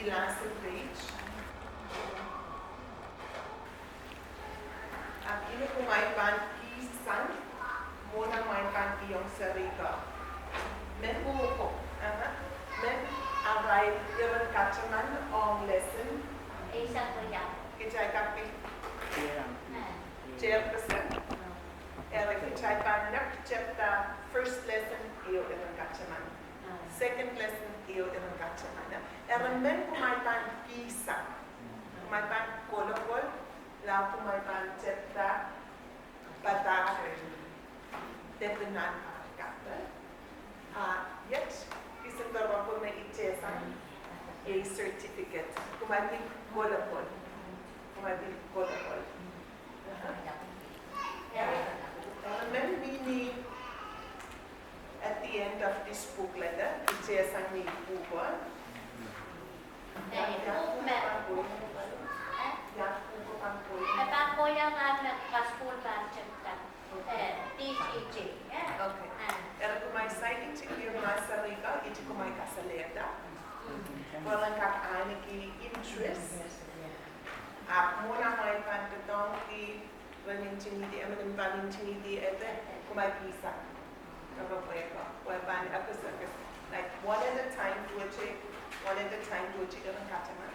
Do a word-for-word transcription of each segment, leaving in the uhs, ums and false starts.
Last page. Ahpw ih me kumwail pahn kihsang mwohn amwail pahn kihong serihko. Men uhk, aha. Men arail iren kataman ong lesen. Eisek riau. Kitail kak pil. Tehr pesen. Eri kitail pahn nek tepda first lesson ieu iren kataman. Second lesson ieu iren kataman. Eri men kumwail pahn kihsang. Kumwail pahn kolokol, lao kumwail pahn tepda padahk de pil nan pahrek. Ah, iet, kisin doaropwe me itehsang ei certificate. Kumwail pil kolokol. Kumwail pil kolokol. Aha. Eri men mihmi at the end of this booklet, eh, itehsang ni pwuhko. Eh, pwuhko me, eh? Ia pwuhko pahn kohieng? E pahn kohieng nan me kasukuhl pahn tepda. Eh, P C T, eh? Okay. Eh. Eri kumwail saikinte kihong serihko, ihte kumwail kasalehda. Pwe ren kak ahneki interest. Ahpw mwohn amwail pahn doadoahngki ren ntingihdi, emen pahn ntingihdi, ede, kumwail kihsang. Kak pwehki, pwe pahn ekis ekis. Like, one at a time, duwehte, one at a time, duwehte iren kataman.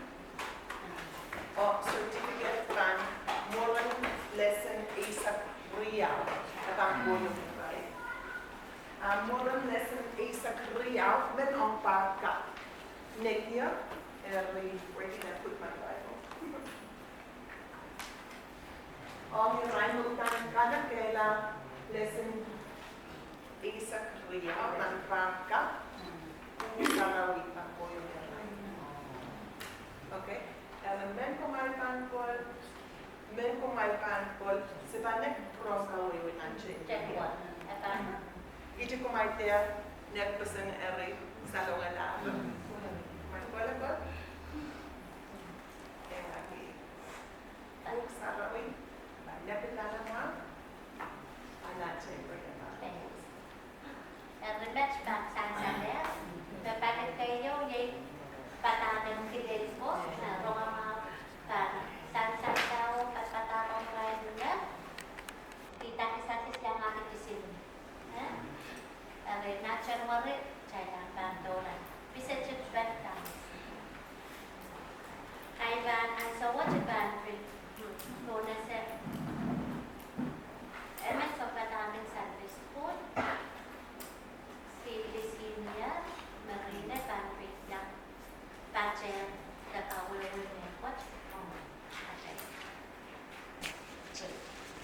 Oh certificate pahn mwurin lesson eisek riau, e pahn kohieng irail. Ah mwurin lesson eisek riau, men ong pahr ka. Nekier, eri, where did I put my Bible? Ong irail me udahn kalokehla lesson eisek riau nan pahr ka, Pwuhk Sarawi pahn kohieng irail. Okay. Eri men kumwail pahn kol, men kumwail pahn kol, se pahn nek pwurehng kawehwe nan tepda. Ihte kumwail dehr nek pesen eri salongala. Kumwail kolokol. Eri Pwuhk Sarawi pahn nek pil nan amwail.